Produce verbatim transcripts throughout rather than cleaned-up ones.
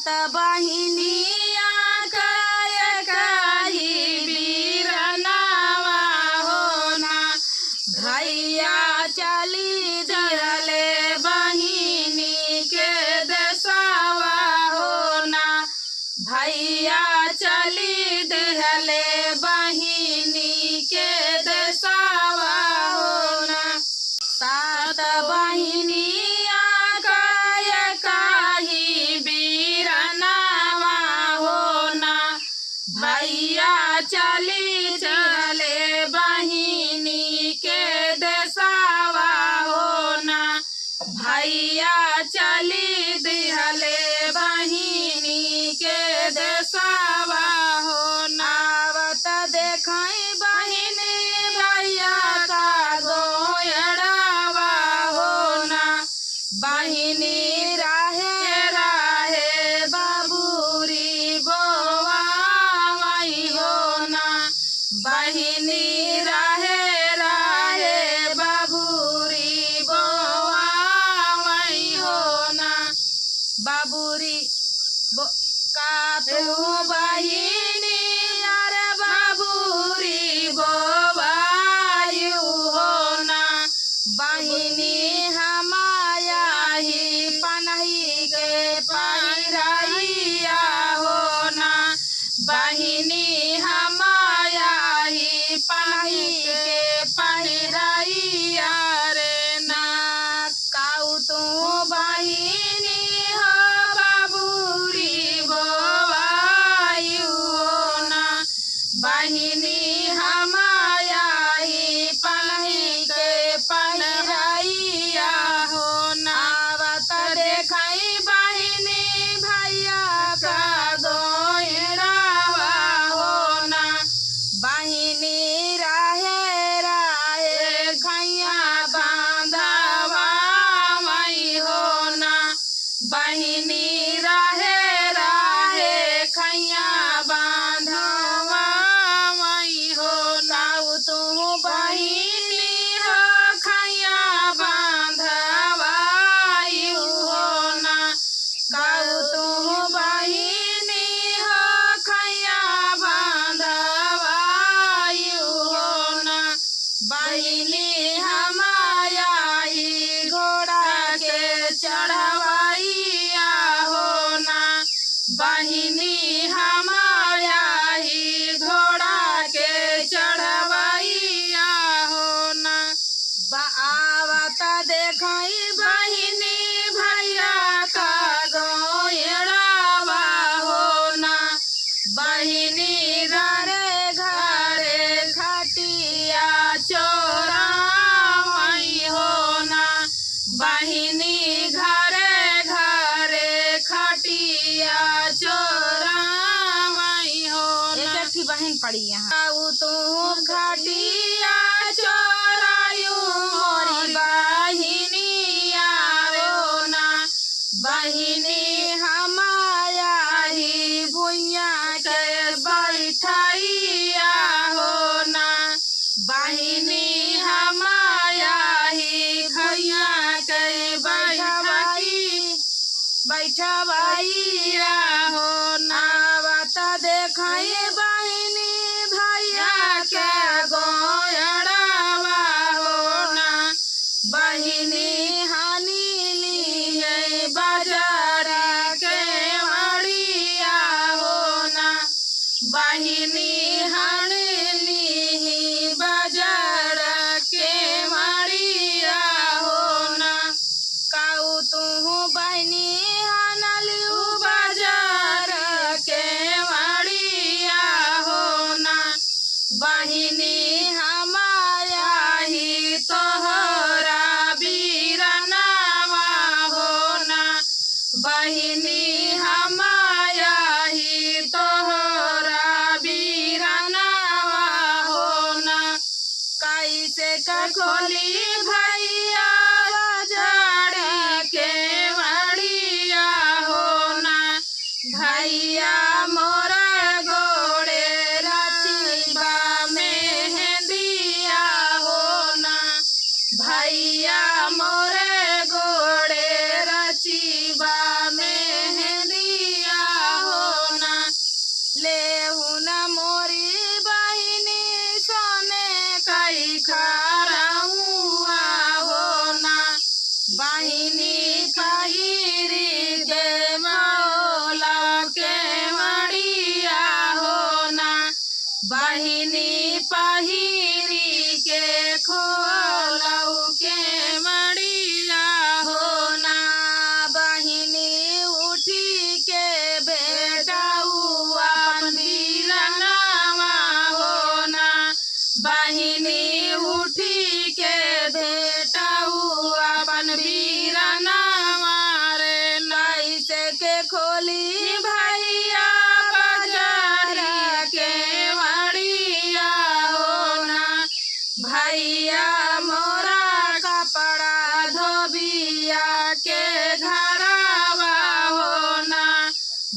त बहिनिया का एकही बीरनवा हो ना, भैया चली दिहले बहिनी के देसवा हो ना, भैया चली दिहले बहिनी के देसवा हो ना। सात बहिनिया का एकही बीरनवा हो ना, भैया चली दिहले बहिनी के देसवा हो ना, भैया चली दिहले बहिनी के देसवा हो ना। आवत देखाई बहिनी भैया का गोयड़वा हो ना, बहिनी राहे राहे बाबूरी बोवावई हो ना, बहिनी राहे राहे बाबूरी बोवावई हो ना, बाबूरी बो-, का तू बहिनी अरे बाबूरी बोवायु हो ना, बहिनी हमाया ही पनही के पहिराइया हो ना, बहिनी हमाया ही पनही के पहिराइया रे ना। काऊ तू बहिनी हो बाबूरी बोवायु हो ना, बहिनी हमाया ही पनही के पहिराइया हो ना। आवत देखाई बहिनी भैया का गोइड़वा हो ना, बहिनी राहे राहे खैया बांधवावई हो ना, बहिनी राहे राहे खैया बांधवावई हो ना। काऊ तू बहिनी हो खैया बांधवायु हो ना, काऊ तू बहिनी हो खैया बांधवायु हो ना, बहिनी हमाया ही घोड़ा के चढ़वइया हो ना, बहिनी हमाया ही घोड़ा के चढ़वइया हो ना। बा-, आवत देखाई बहिनी भैया का गोइड़वा हो ना, बहिनी घरे घरे खटिया चोरावई हो ना, बहिनी घरे घरे खटिया चोरावई हो ना। एक एक ठे बहिन पड़ी यहाँ। काऊ तू खटिया चोरायु मोरी बहिनिया हो ना, बहिनी हमाया ही भुइया के बैठइया हो ना, बहिनी हमाया ही भुइया के बैठई, बैठवइया हो ना। आवत देखाई बहिनी भैया के गोयड़वा हो ना, बहिनी हानि लिहे बाजार के मड़िया हो ना, बहिनी हानि लिहे बाजार के मड़िया हो ना। काऊ तू बहिनी हानलिउ बाजार के मड़िया हो ना, बहिनी हमाया ही तोहरा बीरनवा हो ना, बहिनी हमाया ही तोहरा बीरनवा हो ना। कैसे का खोली भैया बाजार के मड़िया हो ना, भैया मोर गोड़े रचिबा मेहंदिया हो ना, भैया मोर गोड़े रचिबा मेहंदिया बोली भैया बजारी के मड़िया हो ना, भैया मोरा कपड़ा धोबिया के घरवा हो ना,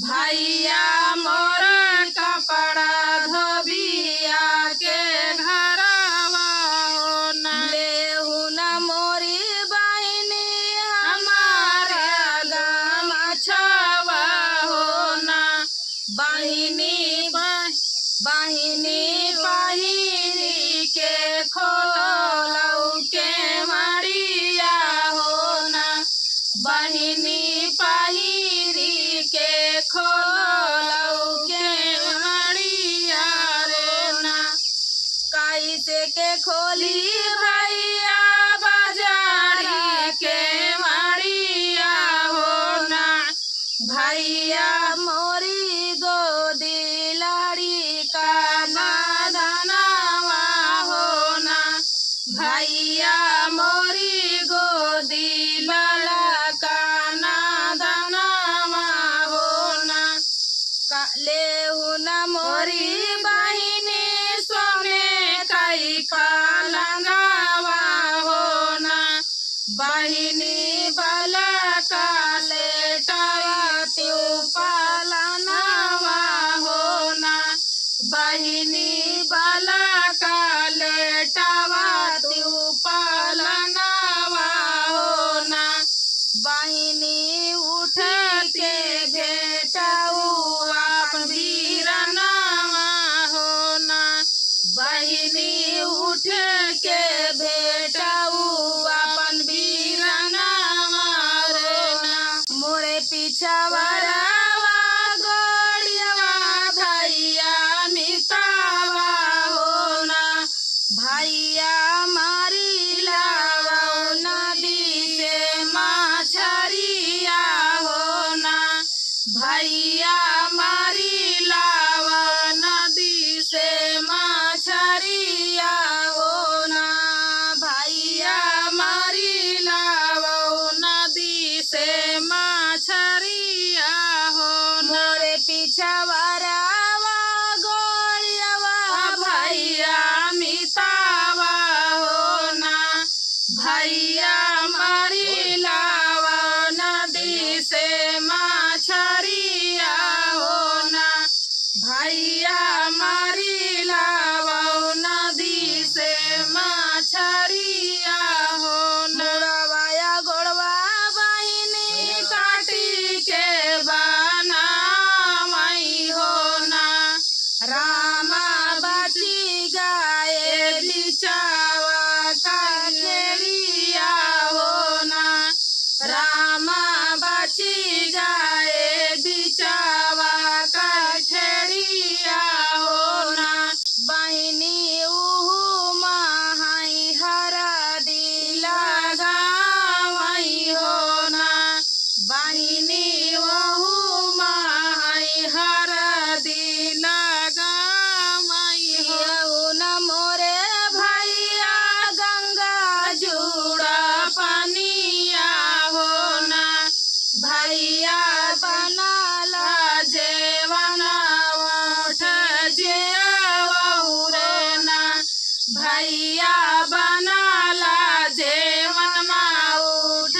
भैया मोरा कपड़ा धोबिया के घरवा हो ना। लेहु न मोरी बहिनी हमार गमछवा हो ना, बहिनी बहिनी पहिरी के खोलौ के मड़िया हो ना, बहिनी पहिरी के खोलौ के मड़िया रे ना। कैसे के खोली भैया बजारी के मड़िया हो ना, भैया मोरी गोदी लड़िका ना धनवा हो ना, भैया मोरी गोदी ललका ना धनवा हो ना। का लेहु न मोरी बहिनी सोने कई पलंगवा हो ना, बहिनी बलका लेटावा तू पलनवा हो ना, बहिनी बलका लेटावा तू पलनवा हो ना, बहिनी उठ के भेटाऊ अपन बीरनवा हो ना, बहिनी उठ के भेटाऊ अपन बीरनवा रे ना। मोरे पिछवरवा गोड़ियवा भैया मितावा हो ना, भैया मारी लावा नदी से मछरिया हो ना, भैया मारी लावा नदी से मछरिया हो ना, भैया मारी लावा नदी से मछरिया हो ना। मोरे पिछवरवा गोड़ियवा भैया मितावा हो ना, भैया मारी लावा नदी से मछरिया हो ना, भैया मारी लावा नदी से मछरिया हो ना। मुड़वा या गोड़वा बहिनी काटी के बनावई हो ना, रामा बची गए बिचावा का खेड़िया हो ना, रामा बची गए बिचावा का खेड़िया हो ना। बहिनी उहु माहई हरदी लगावई हो ना, बहिनी ओहू माई हरदी लगावई हो। पियहु न मोरे भैया गंगा जुड़ा पनिया हो ना, भैया बनाला जेवन ओठ जियवहु रे ना, भैया बनाला जेवन मा उठ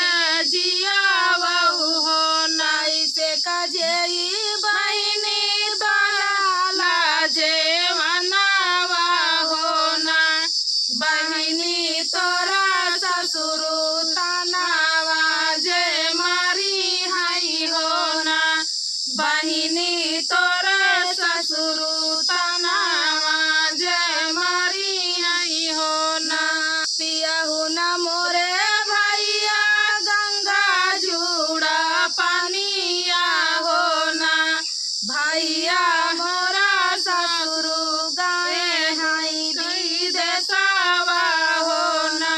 जियवहु हो ना। ऐसे का जेई बहिनी बनाला जेवनवा हो ना, बहिनी तोरा ससुरु तनावा जे मारी हई हो ना, बहिनी तोरे ससुरु तनावा जे मारी हई हो ना। पियहु न मोरे भैया गंगा जुड़ा पनिया हो ना, भैया मोरा ससुरु गए हई विदेशवा हो ना,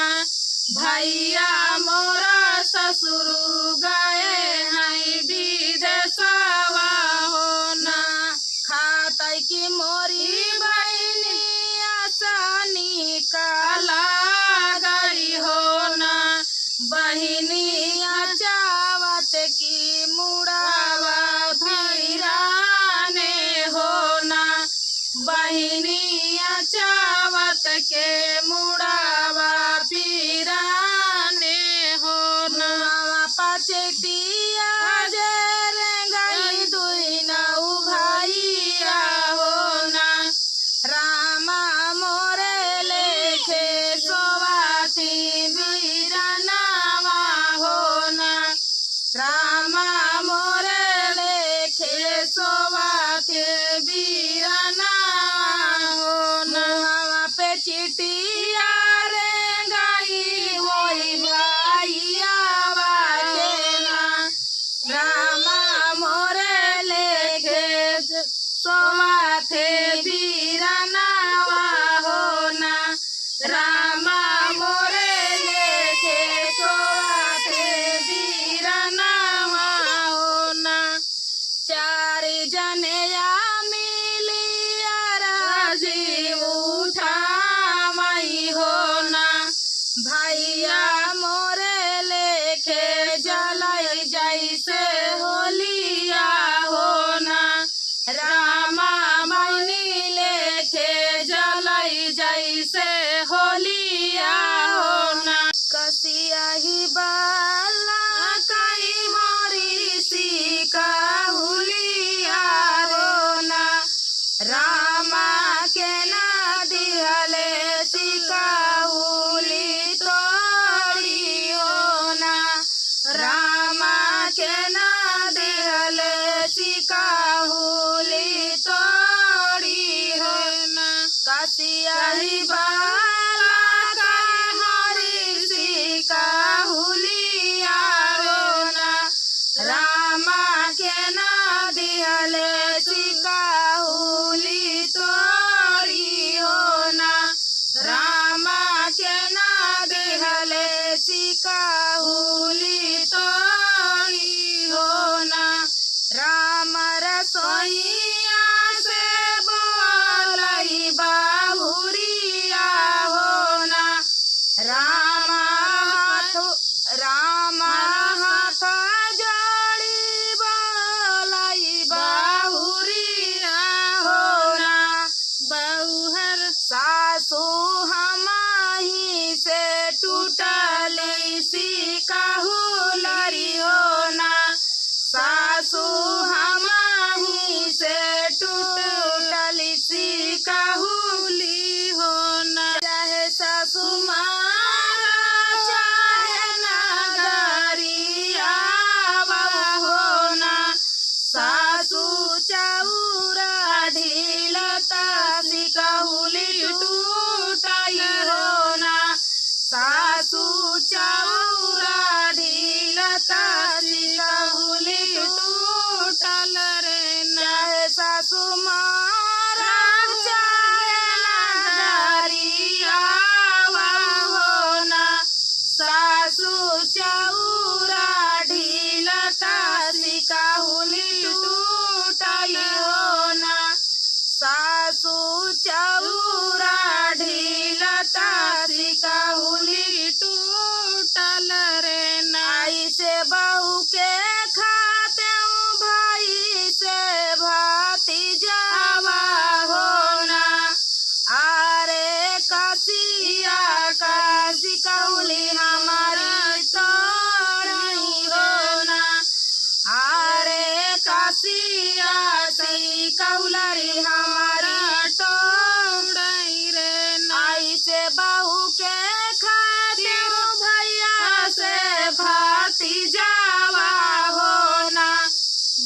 भैया मोरा ससुरु गए हई विदेशवा हो ना। खातई की मोरी बहिनी आसनी काला गई हो ना, बहिनी अचावत की मुड़ावा के मुड़ावा पिराने हो ना। मुड़ावा पचेटिया जे रेंगाई दुई नौ भैया हो ना। रामा मोरे लेखे सोवाथी बीरनावा हो ना। रामा मोरे लेखे सोवाथे बीरनावा हो ना। मुहावा पे चिटिया रेंगाई होई भैयावा के ना। रामा मोरे लेखे सोवाथे बीरनावा हो ना। रामा मोरे लेखे सोवाथे बीरनावा हो ना। चार जने या मिलिया राजी उठावई हो ना। भैया मोरे लेखे जलई जैसे होलिया हो ना। रामा बहिनी लेखे जलई जैसे होलिया हो ना। कसिया ही बाला कई हरी सी काहुलिया हो ना। रामा के ना दिहले सिकाहुली तोड़ी हो ना। रामा के ना दिहले सिकाहुली तोड़ी हो ना। कसिया ही बाला का हरी सिकाहुलिया हो ना। रामा के ना दिहले सिकाहुली तोड़ी हो ना। रामा के ना दिहले सिकाहुली तोड़ी हो ना। राम रसोइया से बोलई बाहुरिया हो ना। राम हाथ, राम हाथ जोड़ी बोलई बाहुरिया हो ना। बहुहर सासू हमही से टूटली सिकाहुलरी हो ना। सासू हमही से टूटली सिकाहुली हो ना। चाहे सासू मारा चाहे नगरिया हो ना। सासू चौरा ढीलता सिकाहुली टूटई हो ना। सासू चौरा ढीलता सिकाहुली टूटल रे ना। चाहे सासू मारा चाहे नगरिया हो ना। सासू चौरा ढीलता सिकाहुली टूटल हो ना। सासू चौरा ढीलता सिकाहुली टूटल रे ना। आई से बहू के खाते भाई से भतीजावा हो ना। आरे कसिया का सिकौली हमारी तोड़ई हो ना। आरे कसिया सिकौलरी हमारी तोड़ई रे ना। ऐसे बहू के खातिर भैया से भतीजावा हो ना।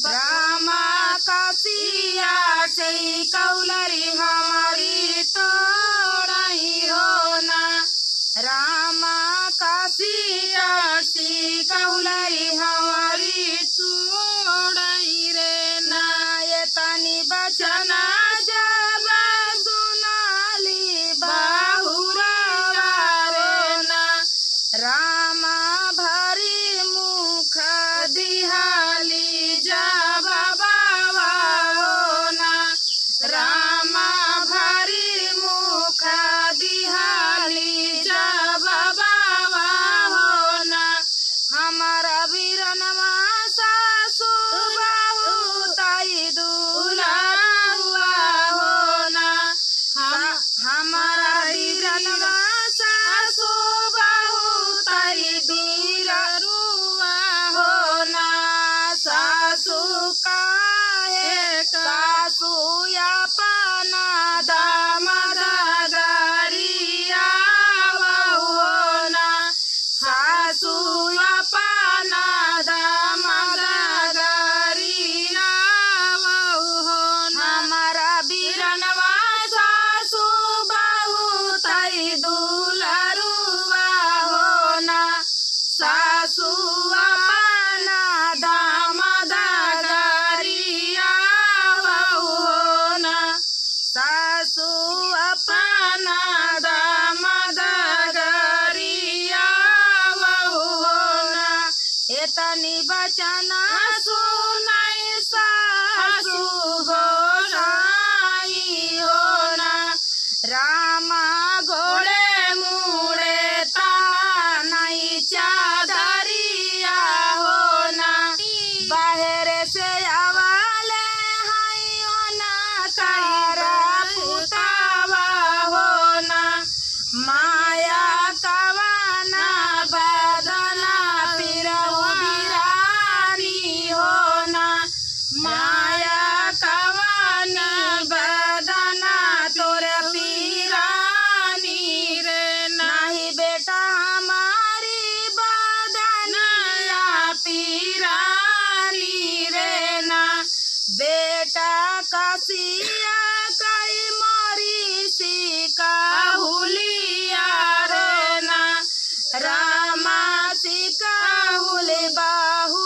ब्रह्मा कसिया सिकौलरी हमारी तोड़ई हो ना। रामा कसिया सिकौलरी हमारी तोड़ई रे ना। ये तनी बचना जब सुनाली बाहुरवा रे ना। रामा भारी मुख दिहाली जवाबवा हो ना। रामा भारी मुख दिहाली जवाबवा हो ना। हमारा बीरनवा सासू बहुत आई दुलरुआ बचन सुनई सासु गोसाई हो ना। रामा गोड़े मुड़े तानई चादरिया हो ना। बाहर से आवले हई ओना करा पुतावा हो ना। माया कवना बदना पिरहु बिरानी हो ना। माया कवना बदना तोर पिरानी रे ना। नाही बेटा हमारी बदनिया पिरानी रे ना। बेटा कसिया कई मोरी सिकाहुलिया रे ना। रामा सिकाहुल बाहु